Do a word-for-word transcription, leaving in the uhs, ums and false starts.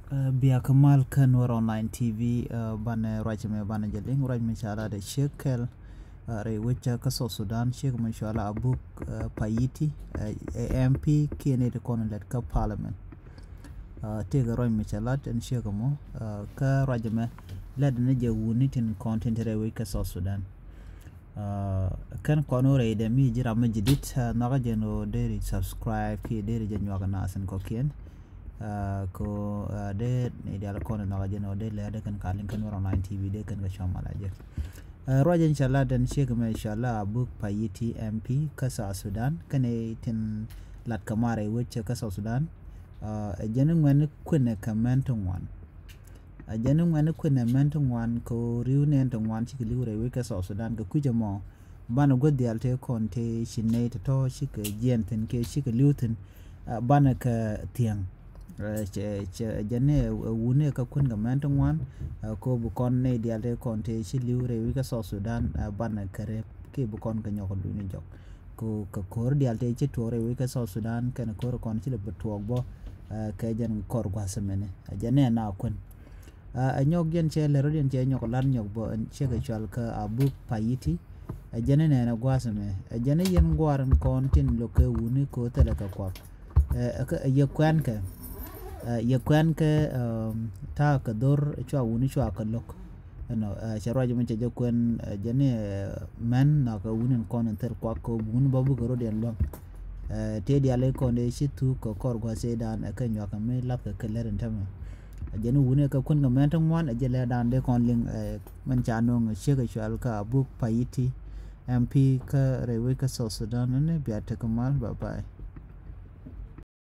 Biakä mal kä Nuer Online T V. Banɛ ruac mɛ banɛ jɛ liŋ ruac mɛ ca lat ɛ ciek kɛl rɛy wec kä South Sudan, ciek mɛ cɔal a Abuk Payiti, ɛ M P kiɛ ni ti kɔn lɛt kä Parliament. Tëëkɛ ruac mɛ ca lat ɛn ciek mɔ kä ruac mɛ lɛt ni jɛ wuni tin kɔn tin ti rɛy wec kä South Sudan. Kɛn kɔn wä rɛy dɛ mi ji̱ ram mi ji̱ dit, nhɔkä jɛn wä deri subscribe kiɛ deri jɛ nyuak nasin kɔkiɛn. Ko dee ni dial kɔn nhɔkä jɛn wä dee lɛ dee kɛn ka liŋ kɛn wä rɔ nine T V dee kɛn kɛ cɔm ala jɛ. Ruac in shala den ciek mɛ shala Abuk Payiti M P kä South Sudan kɛn tin lat kɛ mar rɛy wec kä South Sudan. Ɛ jɛn ŋuɛn kuɛnɛ kɛ mɛn ti ŋuan. Ɛ jɛn ŋuɛn kuɛnɛ mɛn ti ŋuan kɛ riw nɛn ti ŋuan cikɛ liw rɛy wec kä South Sudan kɛ kui̱c ɛmɔ. Banɛ guäth diaal tëë kɔn tëë ci nɛy tɔ̱tɔ̱ cikɛ jiɛn thi̱n kiɛ cikɛ li̱w thi̱n. Banɛ kɛ thiäŋ. Cɛ cɛ jɛn ni ɛ wuni ɛ kä kuën kɛ mɛn ti ŋuan. Ko bi kɔn nɛy diaal tëë kɔn tëë ci li̱w rɛy wi̱c kä South Sudan. Banɛ kɛ rep kiɛ bi kɔn kɛ nyɔk kɛ duuni jɔk. Ko kɛ ko̱r diaal tëë ci tuɔɔk rɛy wi̱c kä South Sudan kɛn ko̱r kɔn ci lɛ bi tuɔɔk bɔ. Kɛ jɛn kɔr gua̱th mɛni ɛ jɛn ni ɛ na kuën. Ɛ nyɔk jɛn cɛ lɛ rot yɛn cɛ nyɔk lar nyɔk bɔ ɛn cɛ kɛ cual kä Abuk Payiti. Ɛ jɛn nɛn ɛ gua̱a̱th mɛ ɛ jɛn yɛn gua̱a̱r in kɔn tin lo̱k kɛ wuni ko thilɛ kɛ kuak. Ɛ yɛ kuɛn kɛ ɛ yɛ kuɛn kɛ ta̱a̱ kɛ dhor cua wuni cua kɛ lo̱k. Ɛnɔ ɛ cɛ ruac mɛ cɛ jɛ kuɛn ɛ jɛn ɛ mɛn na kɛ wuni in kɔn in thil kuak kɛ wuni bä bukɛ rot yɛn luäŋ. Ɛ tëë diaal in kɔn dee ci thuk kɛ kɔr gua̱a̱th cɛ dan ɛ kɛ nyuak kɛ mi lath kɛ kɛ lɛr in tämɛ. A jɛn wuni kä kuën kɛ mɛn ti ŋuan a jɛ lɛ dan dee kɔn liŋ. Mɛn ca no̱o̱ŋ ciek cual kä Abuk Payiti M P kä rɛy wec kä South Sudan ni bia tek mal. Bye bye.